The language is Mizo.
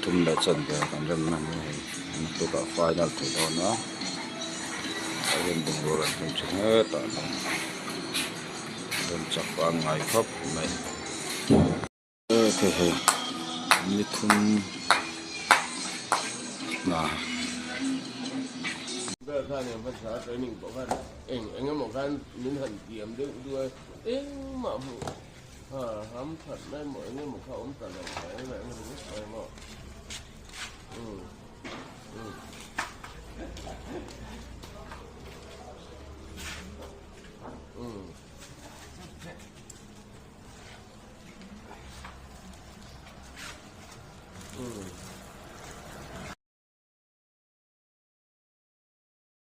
thum leh chanve kan remna ni hei naktukah final thei dawn a a rem bungrua an hmang thin hetah hian rem chak pangngai khawp mai. Hei hei ni thum hna. Ber khan eng hmasa training pawh khan eng eng emaw khan min han tiam deuh duh a engmah hmuh ha ham that na emaw eng emaw kha awm ta lo mai eng eng ringawt mai maw umm umm. Umm. Umm.